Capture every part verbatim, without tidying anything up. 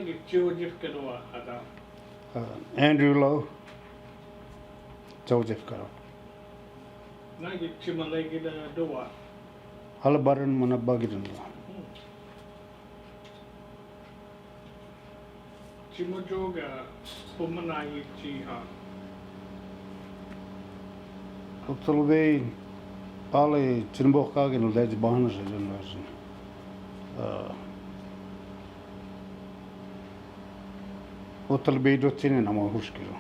Joseph Kedoa hata. Aa, Andrew Lowe. Joseph Kedoa. Naagi Jima Legidoa. Ala baran mana bagidun. Hmm. Jima Joga, Bumanayi Jiha. Otol bei, ali Jimbo kagin leji bahana se jen leji. Aa, otol bei do tini nama huskiro.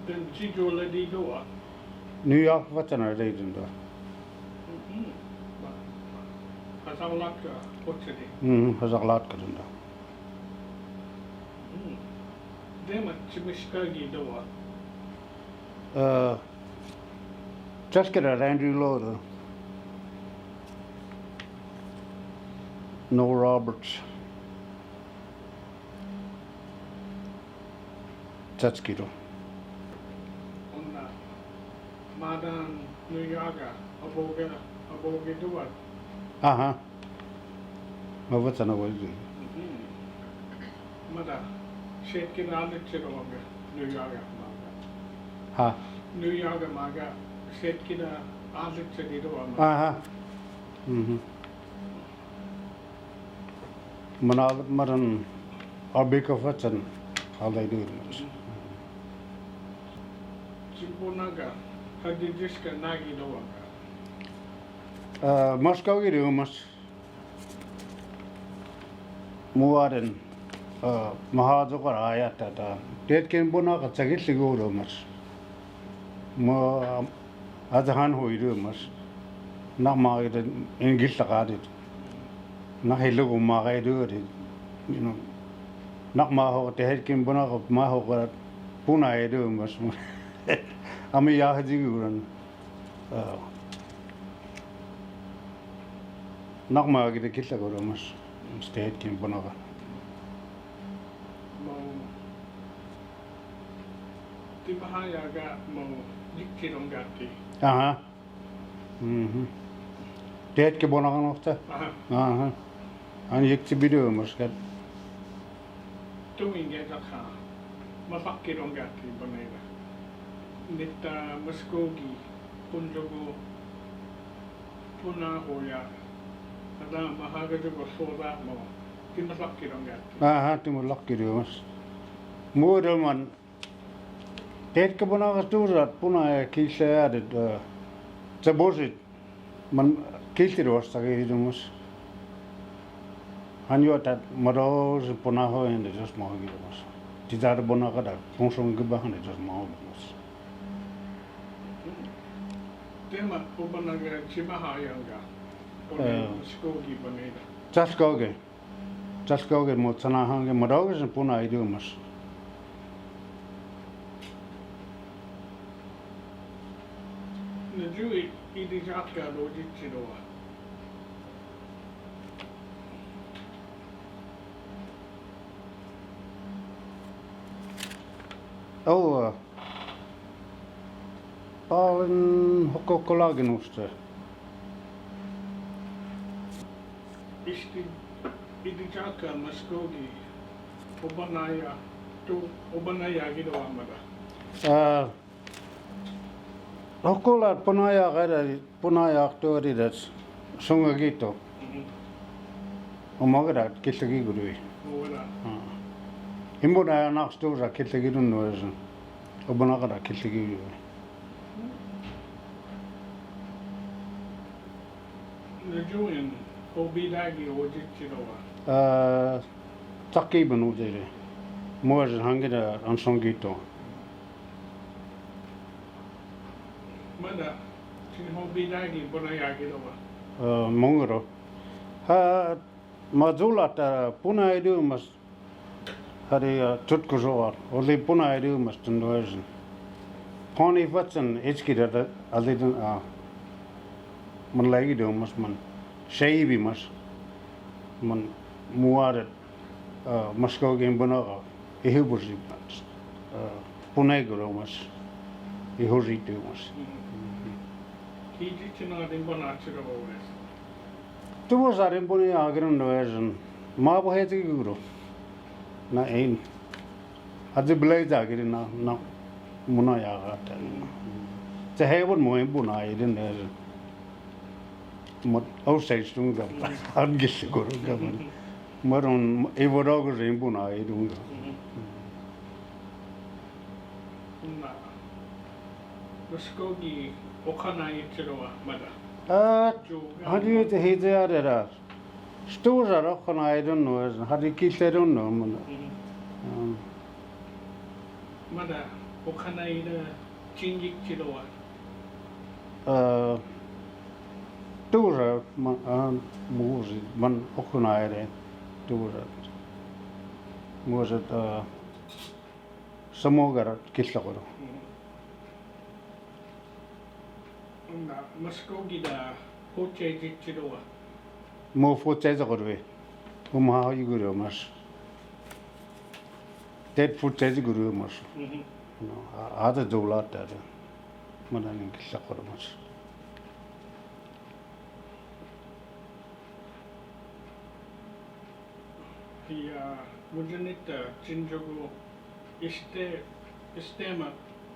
Den Jijo ledi doa. New York vatana ledi doa. Mhm. Hasang latka, otsedi. Mhm, hasang latka dunda. Mhm. Dema Jimiskagi doa. Aa, Jessica da Randy Loda. No Roberts. Tatskido. Onna, madan New Yorka, aboge, aboge duwat. Aha. Ma vatana wal du. Mhm. Mada, setkina alitsi doge, New Yorka maga. Ha. New Yorka maga, setkina alitsi di doge. Aha. Mhm. Mana, madan, abika fatan, alai du. Jimbo naga, hadi jiska nagi dowaga. Aa, Moskau gi du mas. Muwaden, aa, maha jokar ayat tata. Tetken bona ka jagil sigo du mas. Ma, Aja han hoidu mas. Nak ma ita ingil takadit. Nak hilugu ma kaidu dit. You know. Nak ma ho tehet kim buna ko ma ho ka puna idu mas. Ami ya haji guran. Ah. Nak ma kita kila guran mas. Tehet kim buna ka. Mau. Ti bahaya ga mau jikki dong gati. Aha. Mhm. Tehet ke bona kan wakta. Aha. Aha. An yek ti bidu mas kat. Tu inge dakha. Mafakki dong gati banaida. Nitta maskogi punjogo puna hoya. Ada mahaga jogo soda mo. Ti mafakki dong gati. Aha, ti mafakki dong mas. Muda man. Tehet ke bona ka turat puna ya kisa ya det, eh, sabosit. Man kilti dos ta ke hidumus. Han yo tat mados puna ho en de dos mo hidumus. Ti tat bona ka da pungsung ke ba han de dos mo hidumus. Tema ko bona ga chima ha yanga. Eh. Puna skogi boneda. Chaskogi. Chaskogi mo tsana hange mo dogi sin puna idumas. Na jui idi jatka do jitsi doa. Aua. Paalin hokko kolagin uste. Isti, idi jatka maskogi. Obanaja, tu, obanaja gido amada. Ah, hokko la panaja gada, panaja aktori das, sunga gito. Mhm. Omagada kilagi gudui. Ogada. Ah. Imbuna ya nak stuza kilagi dun no esun. Obuna kada kilagi. Najuin, obidagi ojitsi doa. Ah, taki banu jere. Moas hangida ansong gito. Mada, sin obidagi bona yagi doa. Ah, mongro. Ha, majula ta puna idumas. Hari, ah, tutkusoar, oli puna idumas tun doesin. Poni fatsan, itski da, da, ali dun, ah, man lagi dumas, man, shaibi mas, man, muaret, ah, maskogin bunaka, ihubusi, ah, puna iguro mas, ihusi dumas. Kiti tina din bana tira wawes. Tuvo sarin puni agiran doesin. Maa bu heeti guru. Na en. Ati bilai jagiri na, na. Muna ya gata. Te he bun mo en buna idin ne. Mot outside stung ga. An gisi guru ga. Marun ivodogu rin buna idun ga. Na. Maskogi okana ichirowa mada. Ah, hadi te hidi adera. Stura okana idun no, hadi kite idun no mada. Mada okana ida chingik chirowa. Ah, tura ma, ah, muzi man okana ida tura. Muzi ah Samogara killakoro. Na maskogida futsai jichirowa. Mo futsai jakoro e. Uma ha yuguro mas. Tet futsai jakoro mas. No, ada dola tada. Mana nin killakoro mas. Iya, mujunita chinjogo este, este ma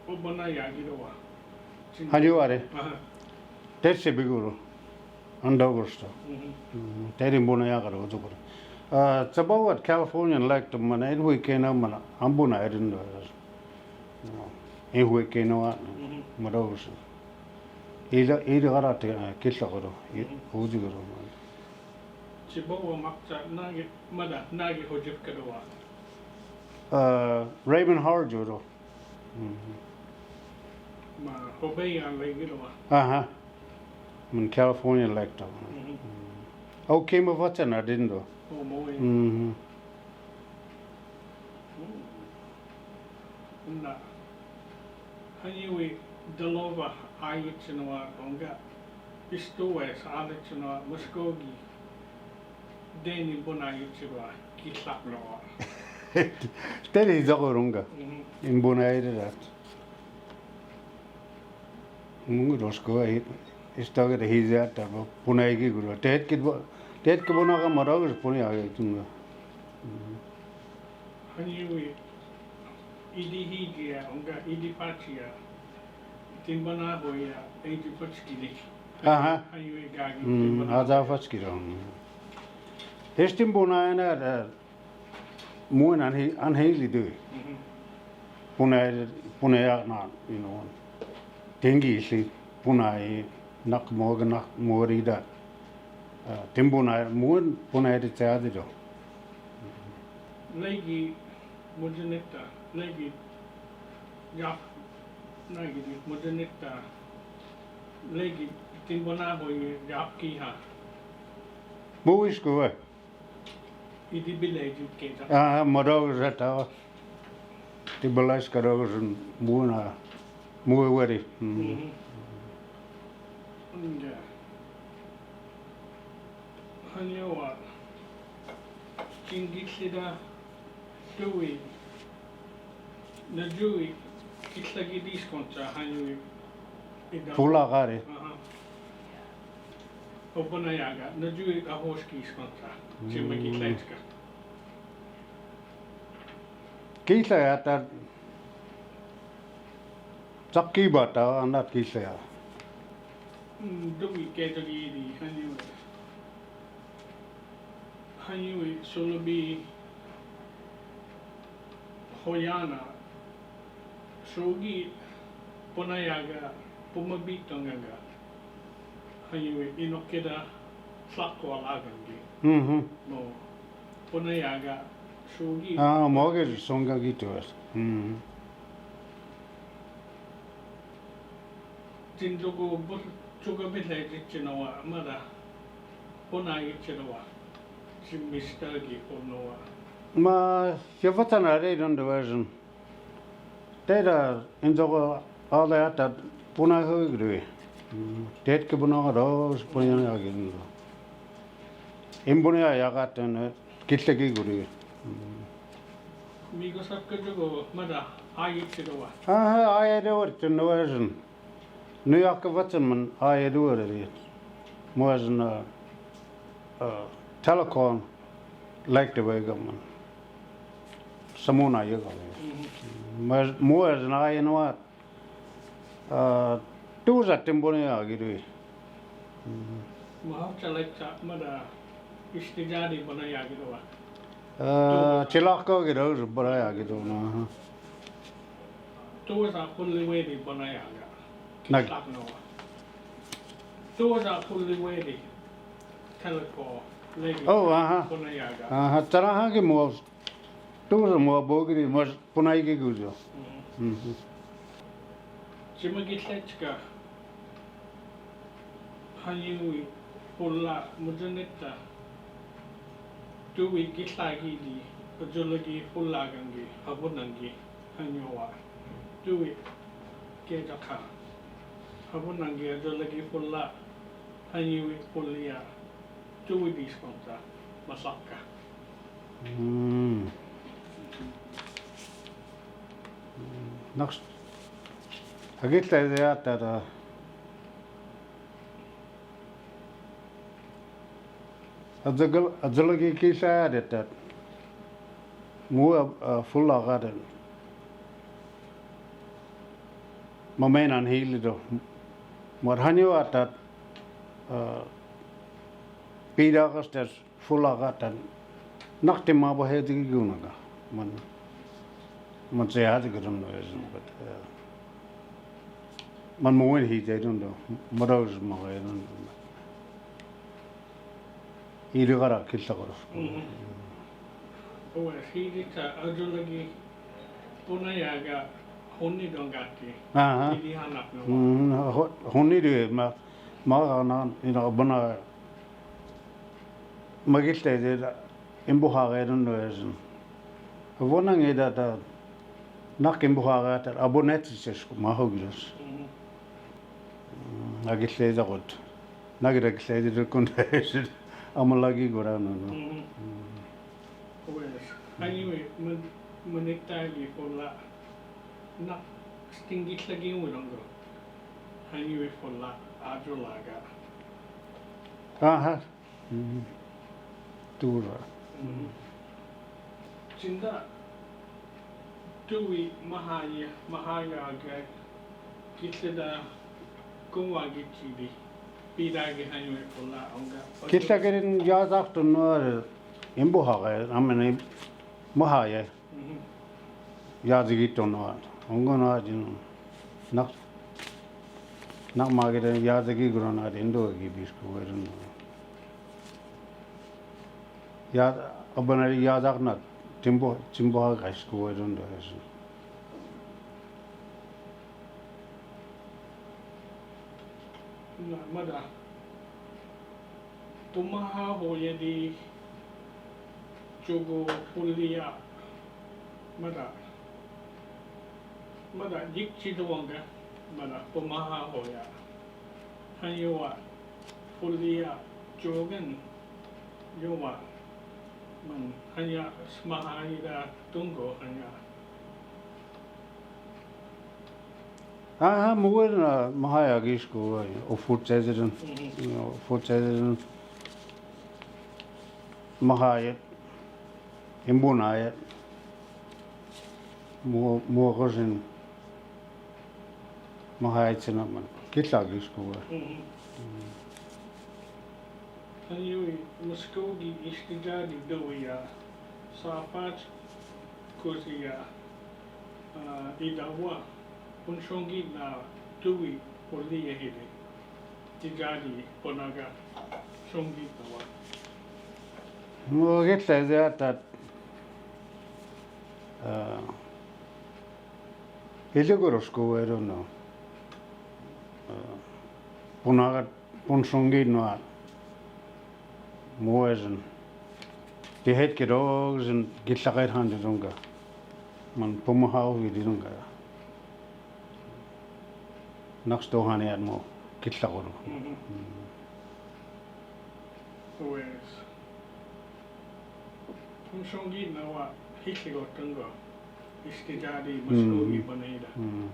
obana yagirowa. Hadi ware. Aha. Tese biguru. Anda gusto. Teri bona yagaro duguru. Ah, it's about what Californian like to mana, in hui kena mana, ambuna irin do. In hui kena wa, mada gusto. Ida, ida gara te, killakoro, uduguru. Chibawa makta nagi, mada, nagi hojif kedowa. Ah, Raymond Howard juro. Ma, hobei an lagi dowa. Aha. Min California like to. Okay, ma vatan adin do. Oh, mo. Na. Hanyuwi dalova ayi chinowa onga. Istuwe sa ale chinowa muskogi. Deni bona ayi chinowa kitlak nowa. Teri zako onga. In bona ayi dat. Mungu dosko ayi. Istoge de hizi ata bona ayi ki guru. Tet ki bo, tet ki bona ka mara guru bona ayi tunga. Hanyuwi, idi higia, onga idi pachia, timbana hoya, idi pachkini. Aha. Hanyuwi gagi, timbana. Aza pachkira. Hestin bona ena, muin an he, an he li do. Puna, puna ya na, you know. Tengi si, puna i, nak moga, nak mori da. Timbuna, muin, puna i te adi do. Legi mujunita, legi jaf, legi mujunita, legi timbuna hoi jaf ki ha. Buis kuwe. Idi bilai jut ke jaf. Ah, mado jata. Ti bilai skado jun muna, muwe weri. Hanya wa kingi sida tuwi na juwi kitlagi diskonta hanya wi. Pula kare. Opona yaga na juwi a hos kiskonta. Chima kitlaitska. Kitla yata. Sakki bata anat kisaya. Dogi ke dogi di hanyuwe. Hanyuwe solobi hoyana. Sogi pona yaga puma bitong yaga. Hanyuwe inokeda sakko alagangi. No pona yaga sogi. Ah, moge songa gitu. Tin jogo bur jogo bile jichinawa mada pona jichinawa. Sin mistagi ponawa. Ma yafatana re don de version. Tera in jogo ala yata pona ho gre. Tet ke pona ro pona yagi. In pona yagatan kitlagi gre. Migo sapke jogo mada ayi chidowa. Aha, ayi de wor chidowa. New York vatan man ayi de wor de. Mo as na telecom. Laite wega man. Samuuna yega. Mhm. Mas muas na inu wa. Ah, tuusa timbuni ya gitu. Mhm. Muhau calaita mada istijari bana ya gitu wa. Ah, cilaka gitu bana ya gitu na. Tuusa pulli wedi bana ya ga. Nag- Tuusa pulli wedi. Talako legi. Oh, aha. Bana ya ga. Aha, taraha ki muas. Tuusa muas bogiri muas puna iki kujo. Mhm. Mhm. Sima gitletka. Hanyuwi pulla mujanetta. Tuwi gitlagi di. Ajulagi pulla gangi. Habunangi. Hanyuwa. Tuwi. Kejaka. Habunangi ajulagi pulla. Hanyuwi pullia. Tuwi diskonta. Masakka. Mm. Naks. Agitla ya tata. Ajagel, ajalagi kisa ya tata. Mu, ah, fulla gata. Mamenan hili do. Mar hanyu atat, ah, pida kastas. Fulla gatan. Nakti ma ba heti ki guna ka. Man, man se hati ki dun do esin, but, uh, man mo wen hiti dun do. Madaus ma ka dun do. Ili gara killa gara. Mhm. Owe, hiti ta ajulagi. Puna yaga honni dongati. Aha. Ili hanak no. Mm, ho-, honni de ma, ma kana ina bana. Magilta de imbuhaga dun do esin. Abona ngeda ta nak imbuhaga ta abonati ses ma hogilos. Mhm. Mm, agilta de got. Nagida agilta de kun esin. Amalagi gora no, no. Mhm. Mm. Owe, anyway, mun, mun iktagi fulla. Na, stingi tlagi wulongo. Anyway, fulla, ajulaga. Aha. Mhm. Tura. Mhm. Sinda, tuwi mahaya, mahaya ga, kitleda, kumwa gitidi, pidagi anyway fulla, onga. Kitla kirin ya zaktu no, imbuhaga, amene, mahaya. Mhm. Yaadigi tono, ongo no adin. Nak, nak magede yaadigi gurona dindo gi bisku werin. Ya, abanari yaadak na timbo, timbo ha gaisku werin do esu. Na, mada. Pumaha hoya di jogo pulia. Mada. Mada jik ci duwanga. Mada pumaha hoya. Hanya wa pulia jogan. Yowa. Man hanya smaha ida tungo hanya. Aha, muwir na mahaya gisku, o food president, mhm, you know, food president, mahaya, imbunaya, mu, muwakosin, mahaya sinaman, kitla gisku. Mhm. Mhm. Anyway, muskogi istijadi dowiya, safat kusiya, ah, idawa, un shongi na tuwi oli yehidi. Tijadi ponaga shongi dawa. Mo gitla ize atat, ah, iligorosko werono. Ah, ponaga Pun shongi noa muwezin. Ti het kedogzin gitla kaid han didunga. Man pumuhau hi didunga. Naks to hani at mo gitla kono. Mhm. Uwes. Pun shongi noa hitli gotunga. Istijadi muskogi banida. Mhm.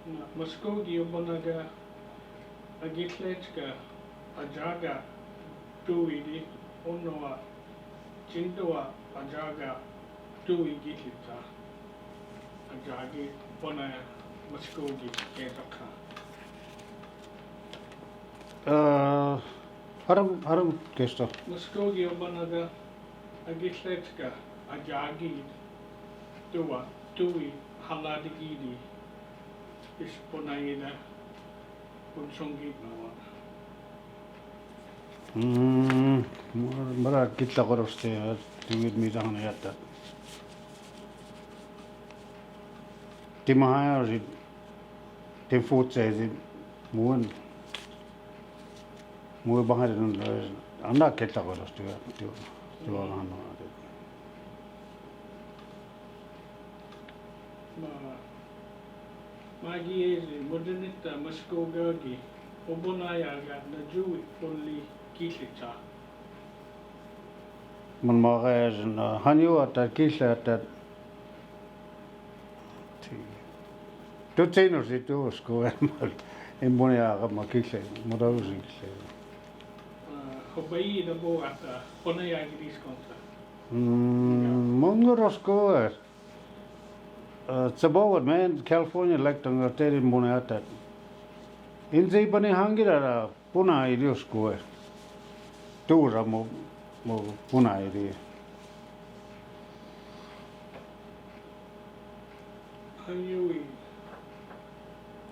Na, muskogi bonaga, a gitlechka, a jaga, Tuwi di, unnuva, Chintuva, Ajaga, Tuwi Kihlicha, Ajagi, Ponaja, Muskogee, Keesakka. Aa, haram, haram, kesto. Muskogee obanaga, Agilechka, Ajagi, Tuva, Tuwi, Haladigidi, Isponayina, Kunsongit nawa. Mm, mara kihla korosti, Tuwi mi tahana jatta. Timahaja si, tin futse si, muun, muun bahaja nun, anna kihla korosti, Tuwi, Tuwi, Tuwi, Ma, magi esi, modenitta, Muskogagi, Obonajaga, Najui, Ponli, Kihlicha. Man magi esi, na, hanju ata, kihla ata. Ti. Tu tsinu si tu sko emal. En Ponajaga ma kihla, ma tausin kihla. Aa, hobayi da bo ata, Ponajagi diskonta. Mm, mongorosko er. Aa, tsabawa men California lek tanga teri Ponaja ata. Insi pani hangirara Ponaja iliusko er. Tuura mo, mo Ponaja ili. Hanjui.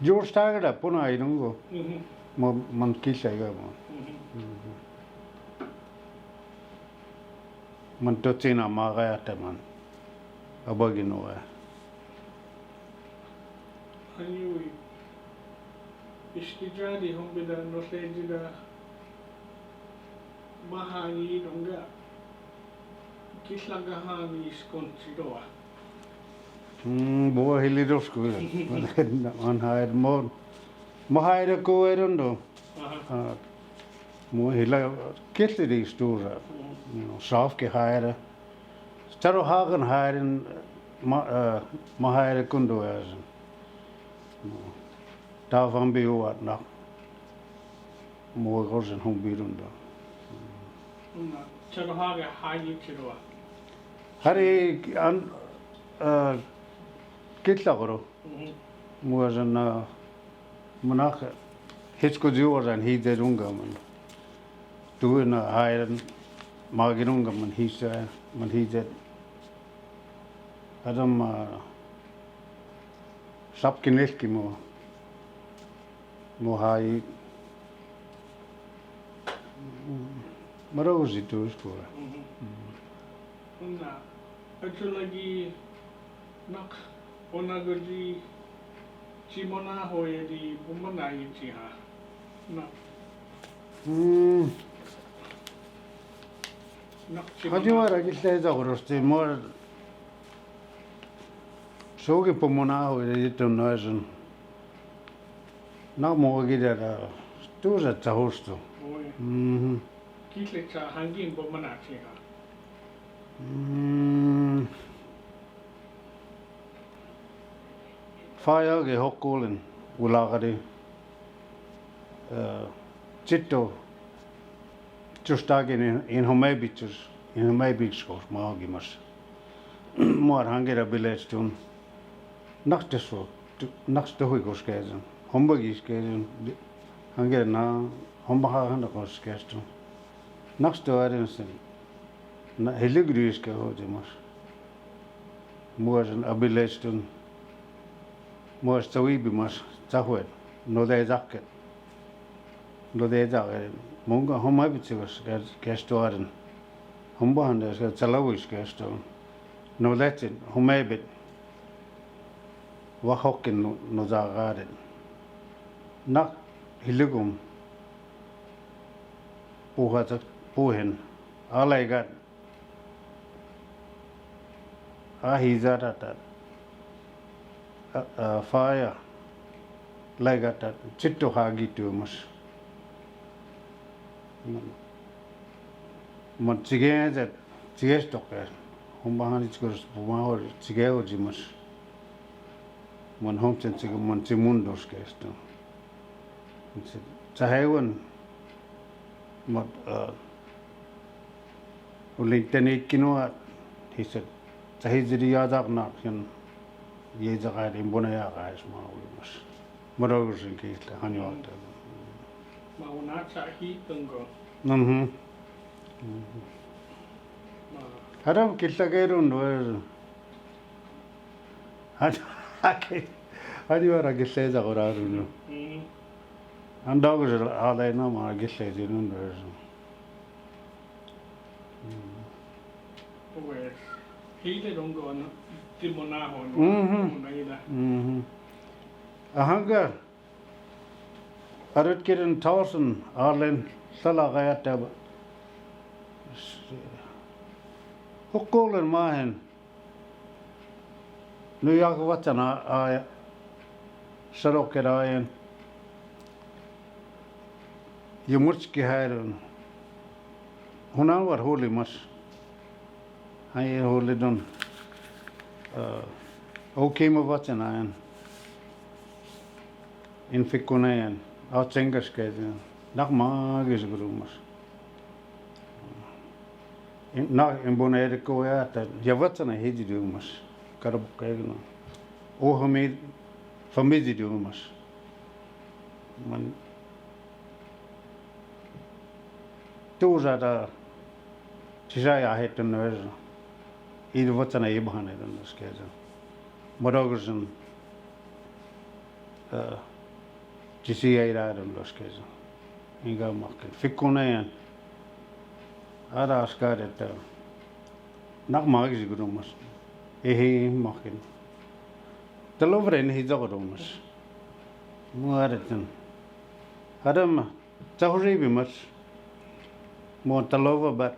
Juuri tagara Ponaja ilungo. Mhm. Mo, man kihla iga mo. Mhm. Mhm. Man totsina magi ata man. Abagi nuva. Hanjui. Istijadi hombida nosedida. Mahaji donga. Kihlaga hani iskonti doa. Mm, buha hili dosko. Man hair mo. Mo hair ko erondo. Aha. Aa, mo hila kihli di stora. Mm. You know, soft ke hair. Taro hagan hairin ma, aa, ma hair kundu esin. Mo. Tafan bi uat na. Mo gosen hon birunda. Na, taro haga haji tiroa. Hari an, aa, kihla koro. Mhm. Mo esin na, Mo nak hitsko juoran hiiderunga man. Tuina hairan magirunga man hiisa, man hiider. Adam, ah, sapkin lehki mo. Mo hai. Mara usi tuuskura. Mhm. Mm. Unna, actually, nak Ona gaji, ti mo na hoye di, bumana iti ha. Na. Hmm. Na, ti mo na. Adi wara kihla ita korosti, mo. Soki bumana hoye di tun noisun. Na mo gidara. Tuusa tahustu. Oi. Mhm. Kihla ta hangin bumana ti ha. Mm. Faja ge hokkulen ulagari, eh, sitto, just dagen in, in homebitsus, in homebitskos ma ogimas. Muar hangera biletstun. Nakteso, tu-, nakteso hui koskeesun. Homba giskeesun. Hangera na, homba ha handa koskeestun. Nakteso arensen. Na, heligriske hotimas. Muasen abileestun. Muas tawibimas, tahuet. No de dakket. No de dakket. Munga homebitsegas, gas, gastoaren. Homba handa, gas, talawis gastoaren. No letin, homebit. Wahokkin nu, nu zagaaden. Nak hiligum. Puhatak, puhin. Alaigat. Ahi zatatat. A, a, fire. Laigatat. Sitto hagitumus. Mun tsigenset. Tsigestokke. Humba hani tsikos pumahol tsigeo jimus. Mun homsen tsige mun tsimundus kesto. Tsahewan mot, eh, Ulin teniikkinua, hise, sa hise di yaadakna, ken, yei sakaiden buna yaakaisma uimas. Modogusin kiilä, han juolta. Ma una sa hiitungo. Mhm. Mhm. Ma. Adam kiilä keidun, An, ake, an juora kille sa kuraarunu. Mm. An dogus alena ma kille sinun dogus. Mm. Pues, hiile dongon timonahon. Mhm. Timonahon. Mhm. Ahanga. Arut kiiden tausen alen salagajatta. Hukkulen mahen. Nu jaga vatsana aja, sadokkeda ajan. Ja mutski häirun. Hunan var hulimas. Ai hulidun. Ää, okei ma vatsana ajan. In fikkun ajan. Au tsengas keidin. Nak magis gudumas. In, na, in buna edekko ja ta, ja vatsana hiji dumas. Karabukka egno. Ohami, famiji dumas. Man, tuusa ta, sisa ja hetun no es. Ii vatsana ii bahane dun no skeza. Modogusin, ää, Sisi ja idaadun loskes. Inga mahkin. Fikkun ajan. Ara askar etta. Nak magisi gudumas. Ehi mahkin. Talovren hija gudumas. Muaretin. Adam. Tahuribimas. Mo talova bat.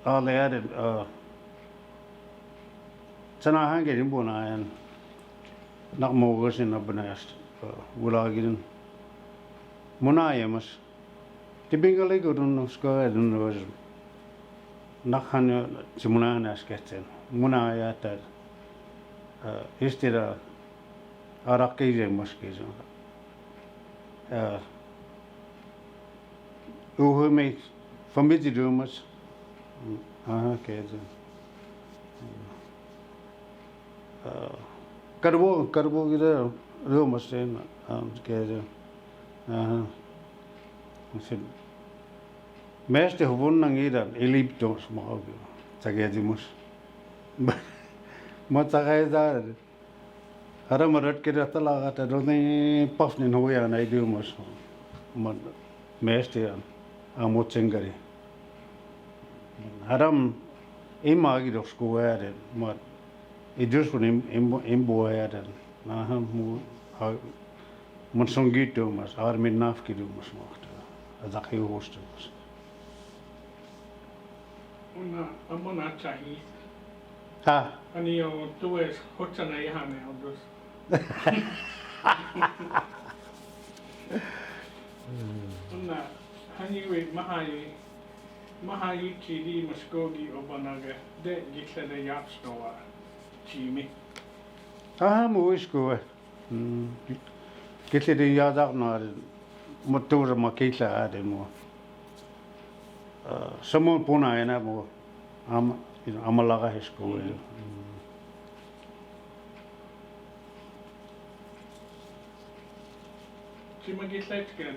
Ale aden, ää, sana hange din buna ajan. Nak mogosin na buna ast, ää, wulagin. Muna ajemas. Tibinga legudun sko aden was. Nak han si muna ajan asketten. Muna ajan ta, ää, istira arak keije maskis. Ää, Uhumi famiji dumas. Aha, keje. Ää, karbo, karbo gida dumas sen, ää, keje. Aha. Sin. Meste huvun nang ida, ilip dumas mau. Sa keje mus. Ma sa keje. Ara marat kira talaga ta doni pafnin huya na idumas. Ma mesti an. Amut singari. Aram ima agi dos kuwere. Ma idus pun im, im, imbuwere. Naha mu, ha, mun sungi dumas. Ar min nafki dumas makta. Azak hi hostus. Una, amuna chahi. Ha. Ani o tues hotsana ihane o dus. Una, hani we mahai, mahai chidi maskogi obanaga de gitsa de yaps no wa chimi. Aha, mu iskuwe. Mm. Kitlidin yadak no ari, mo tuura ma kitla ari mo. Ää, samun puna ena mo. Am, amalaga hisku. Mm. Sima kitla itken.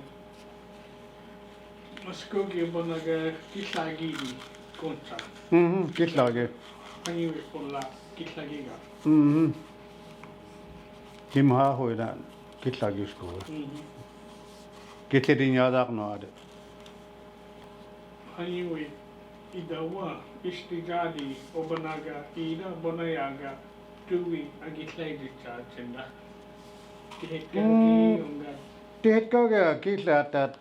Maskogi banaga kitlagi kontra. Mhm, kitlagi. Ani we pola kitlagiga. Mhm. Tim ha hoida kitlagi sko. Mhm. Kitlidin yadak no ade. Ani we ida wa istijadi obanaga ida bonayaga tuwi a kitlagi chachinda. Tihet kagi onga. Tihet kagi kitla tat.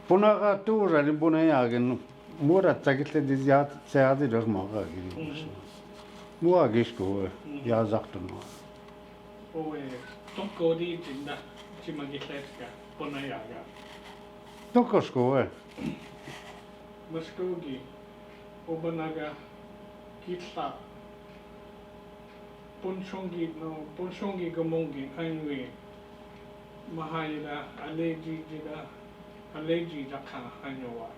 Punaga tuura ni punayagen murat sakiltedis ja seadi dos maga gini. Mhm. Mua gisku, mhm, ja zaktunua. Oe, tokko di tinda, sima gitletka, punayaga. Tokko sko, e. Maskogi. Obanaga kitla. Punshongi no, punshongi gomongi, hainwi. Mahaira, alejijira. Allergy daka hanyo wa.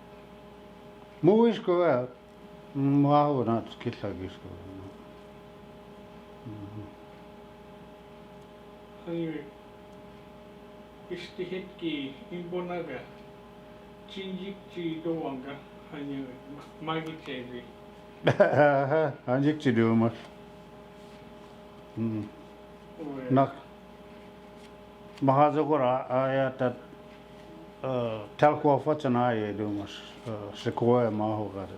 Mu isko wa. Mu aho na killa isko. Hanyo. Isti hetki imbonaga. Chinjik chi dowanga. Hanyo. Magi chezi. Hanjik chi domas. Nak. Maha zogora aya tat, eh, talkuwa fatsana aya dumas, eh, sequoia maho gada.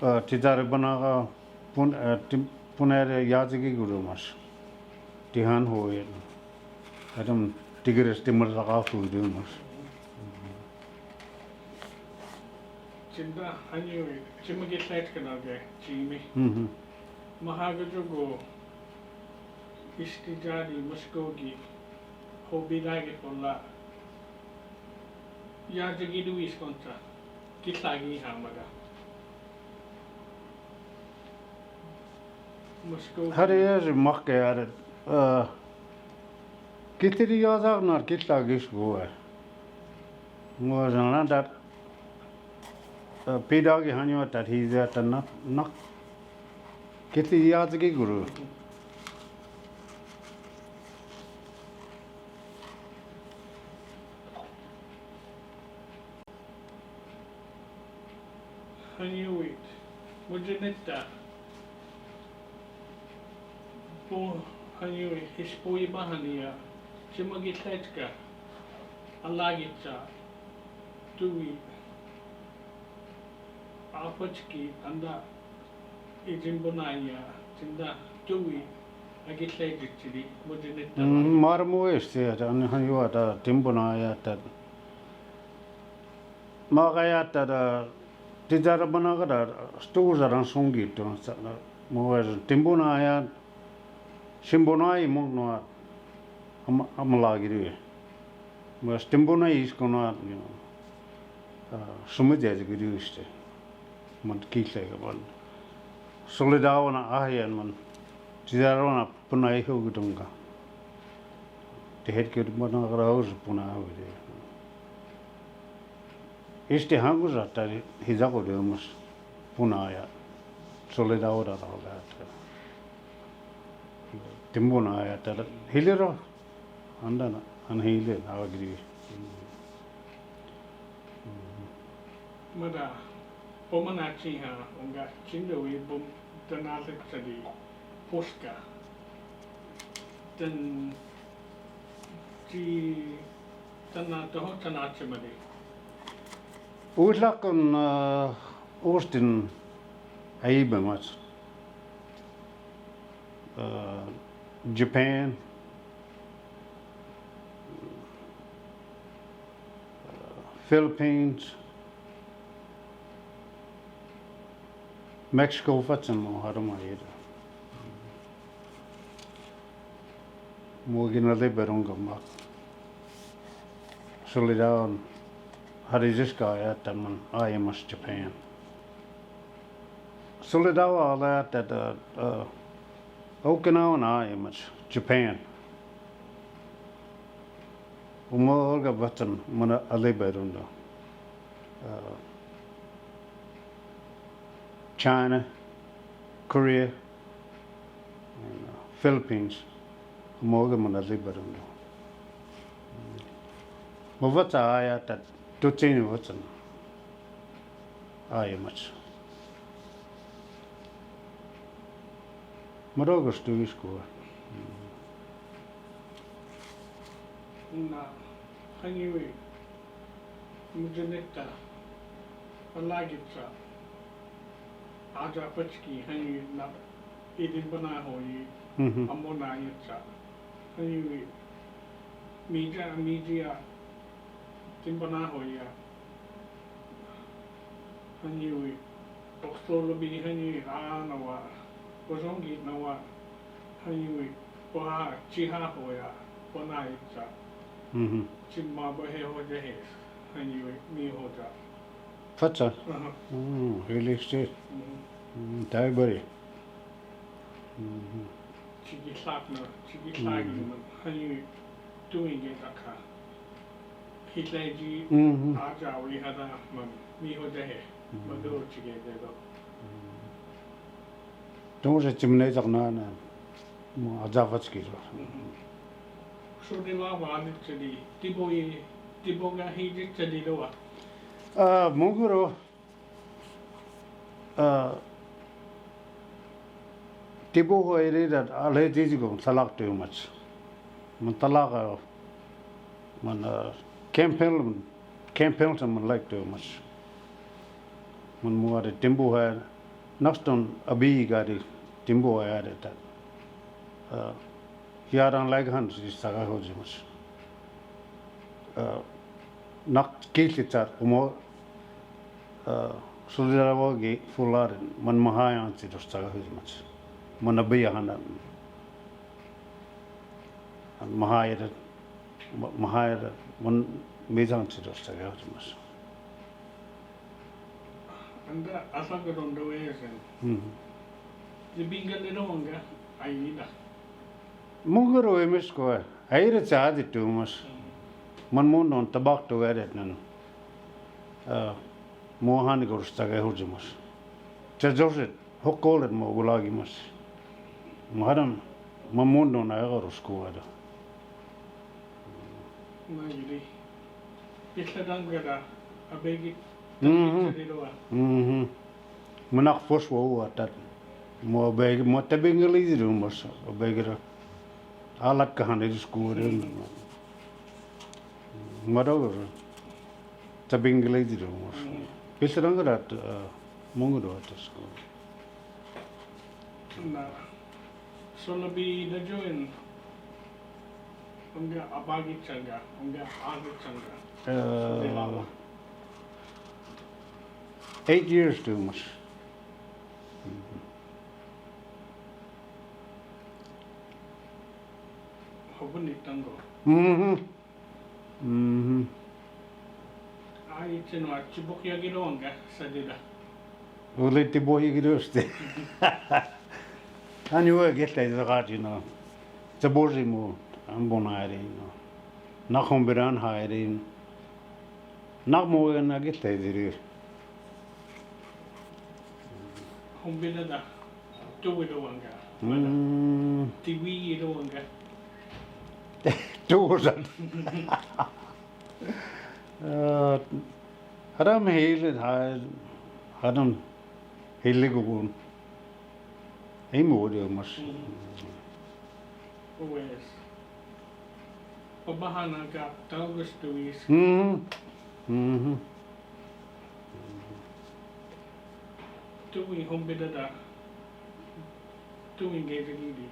Eh, titari banaga pun, eh, tim-, punere yazigi gudumas. Tihan hoye. Adam tigres timur saka fu dumas. Chinda hanyo, chima gitlait kana ge, chimi. Mhm. Maha gajogo, isti jadi, maskogi, hobi lagi fola. Ya jagi du iskonta, gitlagi hamaga. Maskogi. Hari ya si makke ada, eh, gitiri ya zagnar gitlagi iskuwa. Ngo zangnan dat, eh, pidagi hanyo dat hiza dat nak, nak. Kiti yazigi guru. Hanyo wi. Mujinita. Bo hanyo wi. Hispo iba hanya. Chima gitlaitka. Alagita. Tuwi. Apachki anda ijin bunaya, tinda tuwi, agitlai jichiri, mujinita. Mm, marmu este, an hanyo wa ta timbunaya ta. Magaya ta da, tijara banaga da, stu zaran sungi to, sa, mo wa timbunaya, simbunai mo no, am, am lagi de. Mas timbunai iskuna, you know, ah, sumit ya jigiri iste. Man kitle ga man. Solidawa na ahian man. Tidawa na punai ho gudunga. Te het ke mana grau se puna ho de. Iste hangu sa tari hiza ko de mas punaya. Solidawa da da. Timbunaya tari hiliro. Andana, an hile, awa giri. Mada, pomana chiha, unga, chinda wi bom, tana le tsadi, poska. Tan, chi, tana, toho, tana, chimadi. Uitlak un, uh, Austin, aibe mas. Uh, Japan, uh, Philippines, Mexico, fatsan mo haruma ida. Mo gina liberung gama. Solidawa, harijiska ya taman, aimas Japan. Solidawa ala ya ta, uh, uh, Okinawa na aimas Japan. Uma olga batan mana aliberundo. Uh, China, Korea, Philippines, uma olga mana aliberundo. Mavata aya ta tutsini vatan. Aimas. Marogas tu iskuwa. Na, hanyo wi, mujinita, alagita, aja pachki, hanyo wi na, idin bana hoyi, mhm, amona yita, hanyo wi, mija, mija, tin bana hoya, hanyo wi, oksolo bi hanyo wi, a nawa, ozongi nawa, hanyo wi, oha, chiha hoya, ona itsa. Mhm. Chima ba he hoja he, hanyo wi, mi hoja. Fatsa? Aha. Mm, real estate. Mhm. Mm, taibari. Mhm. Chiki sak na, chiki sak, mhm, na, hanyo wi, tuwi ge taka. Hitlai ji. Mhm. Aja wi hada man mi ho jahe. Mhm. Man do chige de do. Tong se chim ne jak na na. Mo aja fach ki do. Mhm. So de la wa ni chedi. Tibo i, tibo ga hi ji chedi do wa. Ah, muguro. Ah, tibo ho iri dat ale tiji ko talak too much. Man talak, ah, man, ah, campaign, campaign sa man like too much. Man muare tibo ho, naston abi gari tibo ho iri dat. Ah, Yaran laigahan si saga hojimas. Ah, nak kihli tar umo, ah, sudirawogi fularin man mahayan si dos saga hojimas. Man abiyahan, mahayan, mahayan, man misan si dos saga hojimas. Anda asal ke donda wesen. Hmm. Di binga de donga, ai ida. Muguro emis ko, ai re chadi tumas. Hmm. Man mun don tabak to gare nan. Ah, mo hani ko rusta ke hurjimas. Cha Joseph. Hokkolet mo gulagimas. Mahadam, mamun don aga rusku ada. Magidi. Pisa dangada, abegi. Mhm. Jadi doa. Mhm. Manak fos wa wa tat. Mo abegi, mo tabingali di rumas, abegi da. Alat kahan di rusku ada. Madaw. Tabingali di rumas. Mhm. Pisa dangada, ah, mungu do atas ko. Na, so labi da join, onga abagi changa, onga agi changa. Eh, eight years too much. Hobuni tango. Mhm. Mhm. Ai, chino a chibok ya gido anga, sadida. Ule tibo ya gido ste. Ani wa gesta iza kati na. Tibo si mo, ambon airi no. Nak hombiran hairi. Nak mo na gesta iza. Hombida da. Tuwi do wanga. Mm. Tiwi do wanga. Tuwi san. Ah, haram hili, ha-, haram hili gubun. Ai mo de mas. Mm. Always. Pabahana ka taugas tuwis. Mhm. Mhm. Tuwi hombida da. Tuwi ngai jagidi.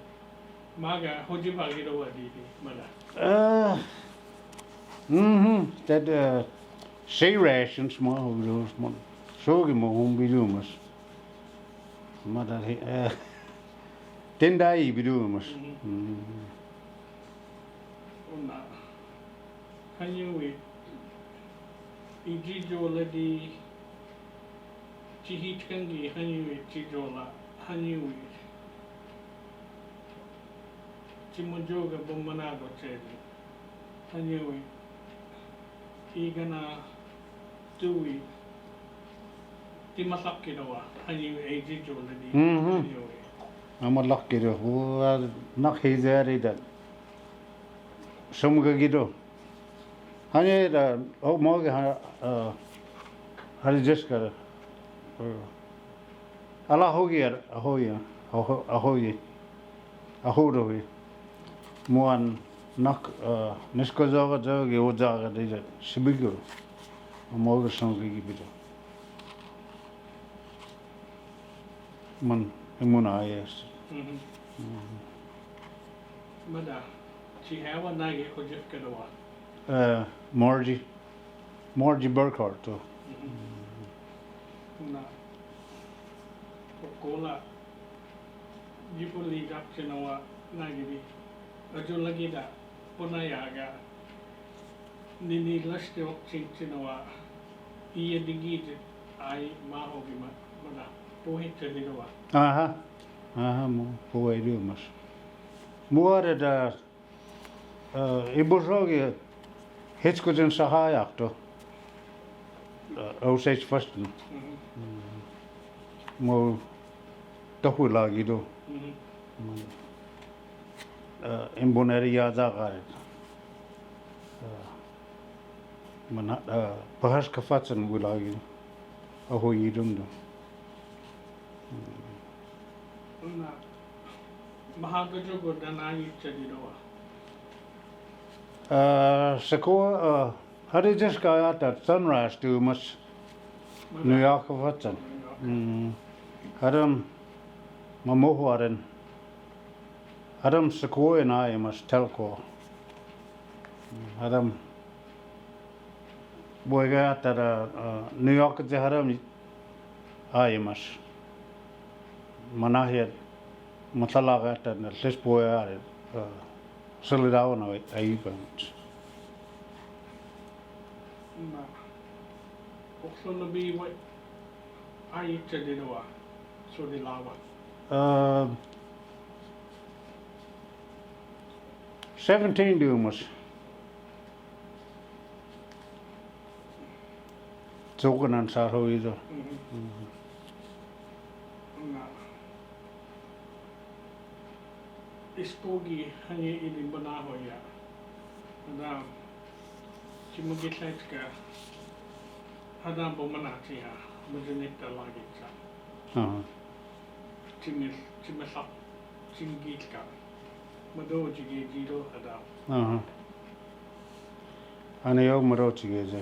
Maga hoji bagi da wadidi, mada. Ah. Mhm. That, uh, say rations ma, hoji ma. Sogi ma hombidu mas. Mada he, eh. Tenda i bidu mas. Mhm. Mhm. Ona. Hanyuwi, i jijo la di, jihi tikangi hanyuwi jijo la, hanyuwi. Jimojo ga bomana do chedi. Hanyuwi, i gana tuwi, ti masak kido wa, hanyuwi, i jijo la di, mhm, hanyuwi. A masak kido, wa nak hizari da. Sum ga gido. Hanyar, o, moge ha, a, hari jeska, a, ala hogi ar, a hogi, a ho-, a hogi, a hogi. Muan nak, a, nisko jaga jaga, o jaga de ja, sibigo. Moge song gi bido. Man, emuna, yes. Mhm. Mhm. Mada, si hawa nagi hojef kedawa. Eh, Margie. Margie Burkhardt, to. Mhm. Na. Kola. Jipuli gap sinawa nagidi. Ajo lagi da. Pona yaga. Nini lasti ok cin cinawa. Iya digi je. Ai maho gima. Mada. Pohi cedidawa. Aha. Aha, mo. Pohi di mas. Muare da. Eh, ibu sogi, Hetskutin sahayaktu. Osage First. Mo tohulagi du. Imbuneria dagarit. Mana bahas kafatsan wulagi. Ahu yidum du. Mahagajugu dana yicha didowa. Sako, hadi jiska yata Sunrise dumas. New York fatsan. Hadam mamuhuaren. Hadam sako ena imas telko. Hadam boiga yata da New York je hadam aimas. Manahiyat matalaga yata na lis boiga yata. Salidawan aiban. Ma. Oksono bi wa. Ai icha didowa. Sodi lawa. Seventeen dumas. Tukunan sarho ido. Ispogi hanye ini banaho ya. Hadam chimagi saika. Hadam bo mana chiha. Mujinita lagi cha. Chimil chimil sa. Chingit ka. Mado chige jiro hadam. Ani yo mado chige je.